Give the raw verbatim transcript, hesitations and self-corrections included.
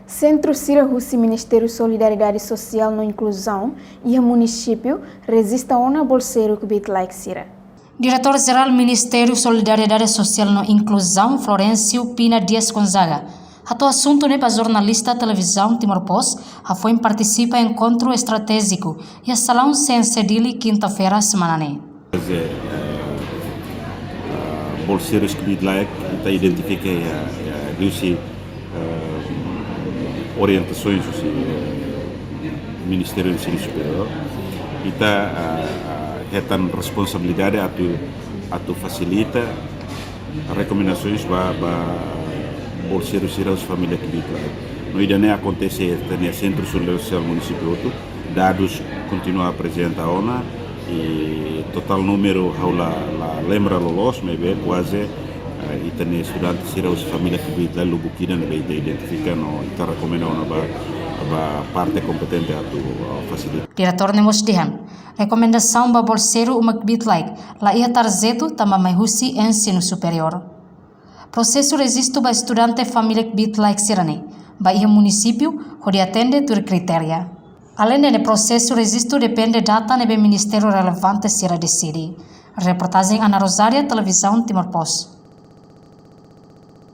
Sentru sira husi Ministériu Solidariedade Sosiál no Inkluzaun iha munisípiu rejista ona bolseiru kbiit-laek sira. Diretór Jerál Ministériu Solidariedade Sosiál no Inkluzaun, Florencio Pina Dias Gonzaga, hato'o asuntu ne'e ba jornalista Televizaun Timor Post hafoin partisipa enkontru estratéjiku iha salaun C N C Dili, kinta-feira semana ne'e. Quer dizer, eh, eh, bolseiru kbiit-laek, ita identifika iha, iha, liuhusi, eh, orientasaun husi, eh, Ministériu Ensinu Superiór. Ita, eh, eh, hetan responsabilidade atu, atu fasilita rekomendasaun ba, ba bolseiru sira husi família kbiit-laek. No ida-ne'e akontese iha Sentru Solidariedade Sosiál munisípiu hotu. Dadus kontinua aprezenta ona, i totál númeru ha'u la, la lembra loloos, maibé kuaze, eh, ita-nia estudante sira husi família kbiit-laek lubuk ida ne'ebé ita identifika no ita rekomenda ona ba, ba parte kompetente atu, eh, fasilita. Diretór ne'e mós dehan, rekomendasaun ba bolseiru uma kbiit-laek la iha tarjetu tanba mai husi ensinu superiór. Prosesu rejistu ba estudante família kbiit-laek sira-ne'e ba iha munisípiu hodi atende tuir kritéria. Aleinde ne'e, prosesu rejistu depende data ne'ebé ministériu relevante sira deside. Reportajen Ana Rosária, Televizaun Timor Post.